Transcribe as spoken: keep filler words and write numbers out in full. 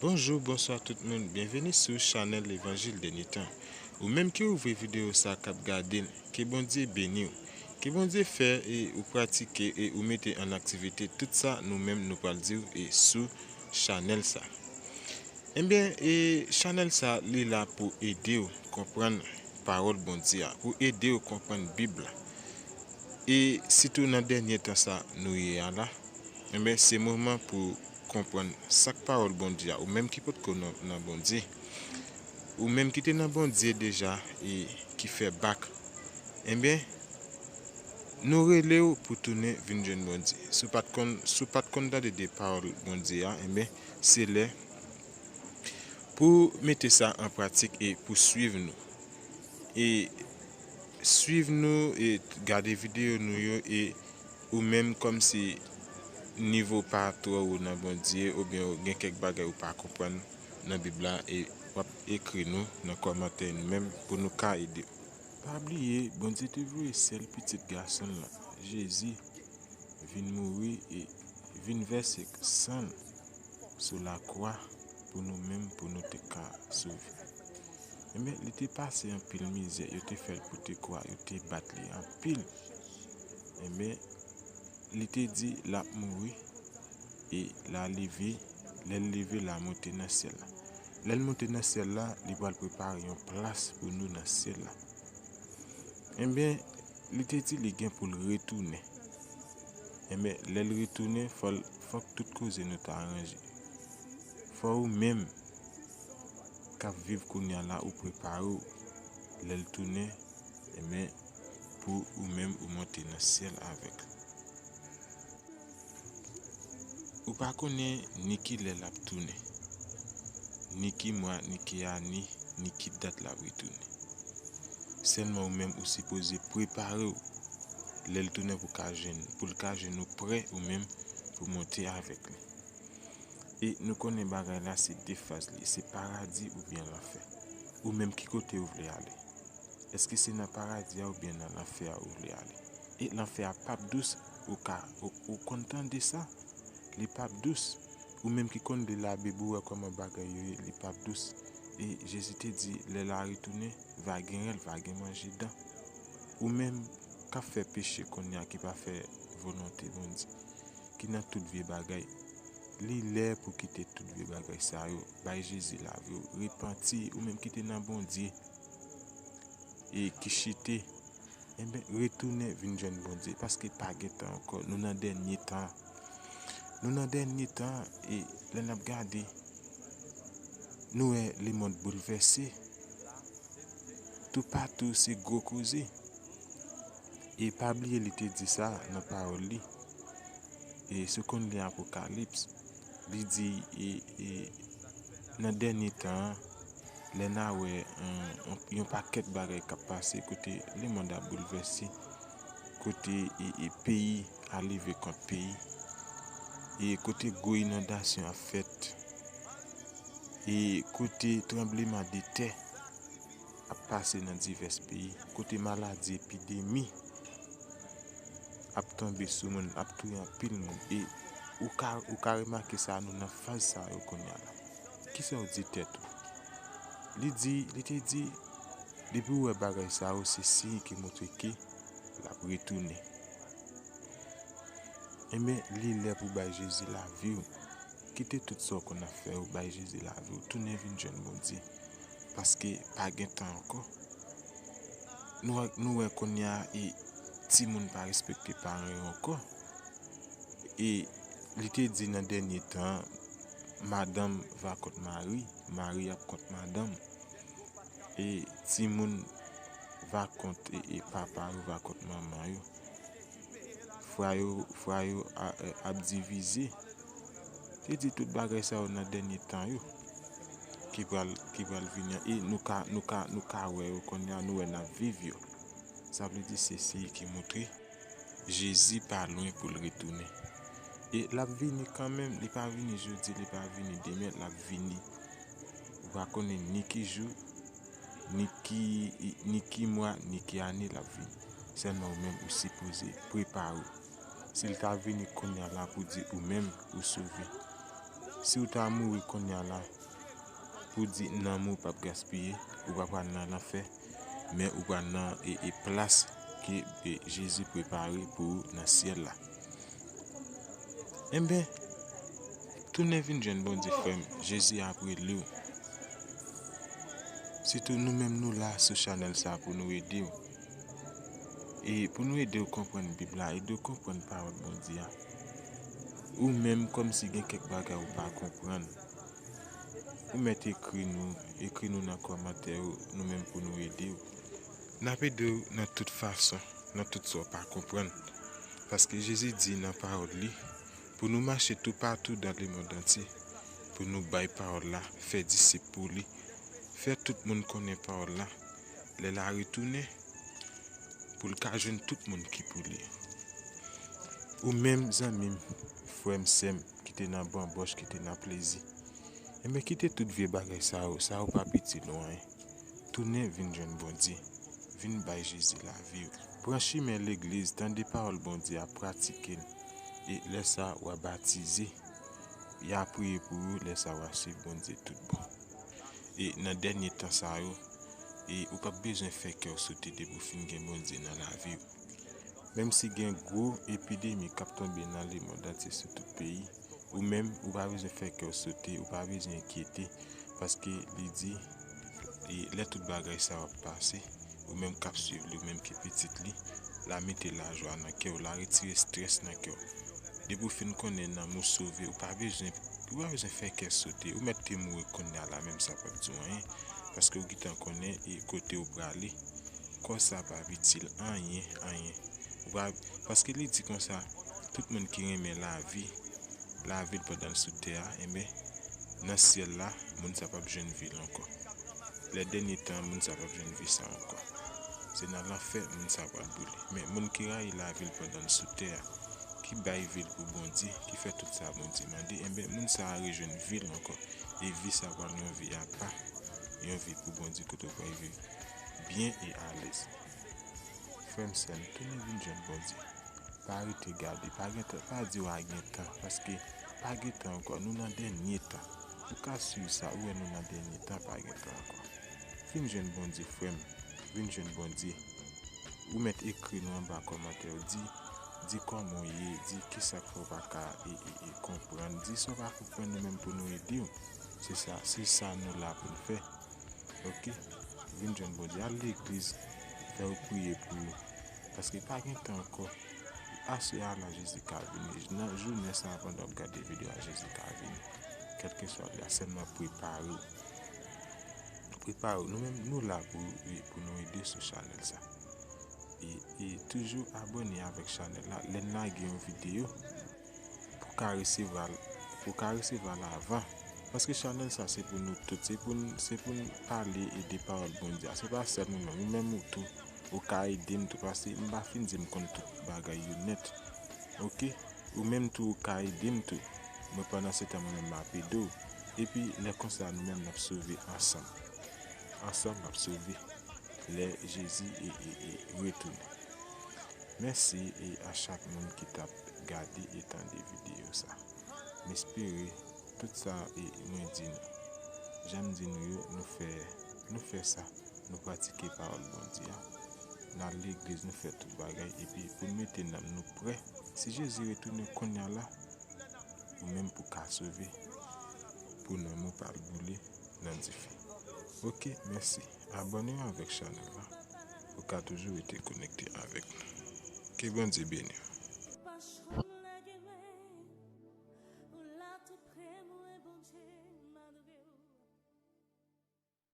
Bonjou, bonswa tout moun, byenveni sou chanèl Levanjil Dènye Tan. Ou menm ki ouvri videyo sa k ap gade l, ke Bondye beni w. Ke Bondye fè e ou pratike e ou mete an aktivite tout sa nou menm nou pral di w e sou chanèl sa. Ebyen, e chanèl sa li la pou ede w konprann pawòl Bondye a, pou ede w konprann Bib la. E sitou nan dènye tan sa nou ye a la, enben, se moman pou konprann sa k pawòl Bondye a, ou menm ki potko nan, nan Bondye, ou menm ki te nan Bondye deja e ki fè bak, enben, nou rele w pou tounen vin jwenn Bondye. Si w pa t konn, si w pa t konn tande de pawòl Bondye a, enben, se lè pou mete sa an pratik e pou swiv nou. E swiv nou e gade videyo nou yo e ou menm kòmsi nivo w pa twò wo nan Bondye oubyen ou gen kèk bagay ou pa konprann nan Bib la e w ap ekri nou nan kòmantè nou menm pou nou ka ede w. Pa bliye, Bondye te voye sèl pitit gason l lan, Jezi, vin mouri e vin vèse san l sou lakwa pou nou menm, pou nou te ka sove. Enben, li te pase anpil mizè, yo te fè l pote kwa, yo te bat li anpil. Enben, li te di l ap mouri e l a leve, lè l leve, l a monte nan syèl la. Lè l monte nan syèl la, li pral prepare yon plas pou nou nan syèl la. Enben, li te di li gen pou l retounen. Enben, lè l retounen, fò l, fòk tout koze nou ta ranje. Fò ou menm k ap viv kounye a la, ou prepare w. Lè l tounen, enben, pou ou menm ou monte nan syèl avèk li. Ou pa konnen ni ki lè l ap tounen, ni ki mwa, ni ki ane, ni ki dat l ap retounen. Sèlman ou menm ou sipoze prepare w lè l tounen pou ka jwenn, pou l ka jwenn ou prè ou menm pou monte avèk li. E nou konnen bagay la se de faz li, se paradi oubyen lanfè. Ou menm ki kote ou vle ale? Èske se nan paradi a oubyen nan lanfè a ou vle ale? E lanfè a p ap dous, ou ka, ou, ou konn tande sa? Li p ap dous. Ou menm ki konn li Labib, ou wè kòman bagay yo ye, li p ap dous. E Jezi te di, lè l a retounen, va gen rèl, va gen manje dan. Ou menm k ap fè peche kounye a, ki pa fè volonte Bondye, ki nan tout vye bagay, li lè pou kite tout vye bagay sa yo, bay Jezi lavi w, repanti, ou menm ki te nan Bondye e ki chite, enben, retounen vin jwenn Bondye, paske pa gen tan ankò, nou nan dènye tan. Nou nan dènye tan, e lè n ap gade, nou wè lemonn boulvèse. Toupatou se gwo koze. E pa bliye li te di sa nan pawòl li. E si w konn li Apokalips, li di, e, e, nan dènye tan an, lè n a wè, yon, yon, yon pakèt bagay k ap pase, kote lemonn ap boulvèse, kote, e, e, peyi a leve kont peyi, e kote gwo inondasyon ap fèt, e kote tranbleman de tè ap pase nan divès peyi, kote maladi, epidemi ap tonbe sou moun, ap touye anpil moun. E ou ka, ou ka remake sa, nou nan faz sa yo kounye a la. Kisa w di tèt ou? Li di, li te di, depi w wè bagay sa yo, se siy ki montre ke l ap retounen. Enben, li lè pou bay Jezi lavi w. Kite tout sa w konn ap fè, ou bay Jezi lavi w, tounen vin jwenn Bondye. Paske pa gen tan ankò. Nou wè, nou wè kounye a, e timoun pa respekte paran yo ankò. E li te di nan dènye tan, madanm va kont mari, mari ap kont madanm. E timoun va kont, e, e papa yo va kont manman yo. Frè yo, frè yo a, e, ap divize. Te di tout bagay sa yo nan dènye tan yo ki pral, ki pral vini an. E nou ka, nou ka, nou ka wè yo kounye a, nou wè n ap viv yo. Sa vle di se siy ki montre Jezi pa lwen pou l retounen. E l ap vini kanmenm, li pa vini jodi, li pa vini demen, l ap vini. Ou pa konnen ni ki jou, ni ki, ni ki mwa, ni ki ane l ap vini. Sèlman ou menm ou sipoze prepare w. Si l ta vini kounye a la pou di ou menm ou sove. Si w ta mouri kounye a la, pou di nanm ou p ap gaspiye, ou pa pral nan lanfè, men ou pral nan e, e plas ke e, Jezi prepare pou ou nan syèl la. Enben, tounen vin jwenn Bondye, frè m, Jezi ap rele w. Sitou nou menm nou la sou chanèl sa pou nou ede w. E pou nou ede w konprann Bib la, ede w konprann pawòl Bondye a. Ou menm kòmsi gen kèk bagay ou pa konprann. Ou mèt ekri nou, ekri nou nan kòmantè yo, nou menm pou nou ede w. N ap ede w nan tout fason, nan tout sa w pa konprann. Paske Jezi di nan pawòl li, pou nou mache toupatou dan lemonn antye, pou nou bay pawòl la, fè disip pou li, fè tout moun konnen pawòl la, lè l a retounen, pou l ka jwenn tout moun ki pou li. Ou menm zanmi m, frè m, sè m, ki te nan banbòch, ki te nan plezi, enben kite tout vye bagay sa yo, sa yo p ap itil ou anyen. Tounen vin jwenn Bondye, vin bay Jezi lavi w. Pran chimen legliz, tande pawòl Bondye a, pratike l. E lè sa a, w a batize. Y a priye pou ou, lè sa a, w a swiv Bondye tout bon. E nan dènye tan sa yo, e ou p ap bezwen fè kè w sote depi w fin gen Bondye nan lavi w. Menm si gen gwo epidemi k ap tonbe nan lemonn antye sou tout peyi, ou menm, ou pa bezwen fè kè w sote, ou pa bezwen enkyete, paske li di, e lè tout bagay sa yo ap pase, ou menm k ap swiv li, ou menm ki pitit li, l a mete lajwa nan kè w, l a retire estrès nan kè w. Depi w fin konnen nanm ou sove, ou pa bezwen, ou pa bezwen fè kè sote, ou mèt te mouri kounye a la, menm sa p ap di w anyen, paske w gentan konnen e kote w prale. Kò sa p ap itil anyen, anyen. Ou pa, paske li di konsa, tout moun ki renmen lavi, lavi l pandan l sou tè a, enben, nan syèl la, moun sa p ap jwenn vi l ankò. Lè dènye tan, moun sa p ap jwenn vi sa ankò. Se nan lanfè moun sa pral boule. Men moun ki rayi lavi l pandan l sou tè a, ki bay vi l pou Bondye, ki fè tout sa Bondye mande, enben, moun sa a rejwenn vi l ankò. E vi sa pral yon vi apa, yon vi pou Bondye kote w pral viv byen e alèz. Frè m, sè m, tounen vin jwenn Bondye. Pa rete gade, pa gen tan, pa di w a gen tan, paske pa gen tan ankò, nou nan dènye tan. Ou ka swiv sa, ou wè nou nan dènye tan, pa gen tan ankò. Vin jwenn Bondye, frè m, vin jwenn Bondye. Ou mèt ekri nou anba kòmantè yo, di, di kòman w ye, di kisa k fè w pa ka e, e, e konprann, di sa w pa konprann nou menm pou nou ede w. Se sa, se sa nou la pou n fè. Oke? Vin jwenn Bondye, al legliz, fè yo priye pou ou. Paske pa gen tan ankò. Aswè a la, Jezi ka vini. Nan jounen sa a, pandan w ap gade videyo a, Jezi ka vini. Kèlkeswa lè a, sèlman prepare w. Prepare w. Nou menm, nou la pou, pou nou ede sou chanèl sa. E, e toujou abòne avèk chanèl la. Lè n lage yon videyo, pou ka resevwa l, pou ka resevwa l avan. Paske chanèl sa se pou nou tout, se pou n, se pou n pale e de pawòl Bondye a. Se pa sèl mwen menm, ou menm ou tou, ou ka ede m tou, paske m pa fin di m konn tout bagay yo nèt. Oke? Ou menm tou, ou ka ede m tou. Mwen, pandan se tan, mwen menm, m ap ede w. Epi, lè konsa, nou menm, n ap sove ansanm. Ansanm, n ap sove lè Jezi e, e, e retounen. Mèsi e a chak moun ki t ap gade e tande videyo sa. M espere tout sa e mwen di nou, jan m di nou yo, nou fè, nou fè sa, nou pratike pawòl Bondye a, n al legliz, nou fè tout bagay, epi pou n mete nanm nou prè. Si Jezi retounen kounye a la, ou menm pou ka sove, pou nanm ou pa al boule nan dife. Oke, mèsi. Abòne w avèk chanèl la. Ou ka toujou rete konekte avèk nou. Ke Bondye beni w. Pa chanm lage mwen, ou la tou pre mwen, Bondye.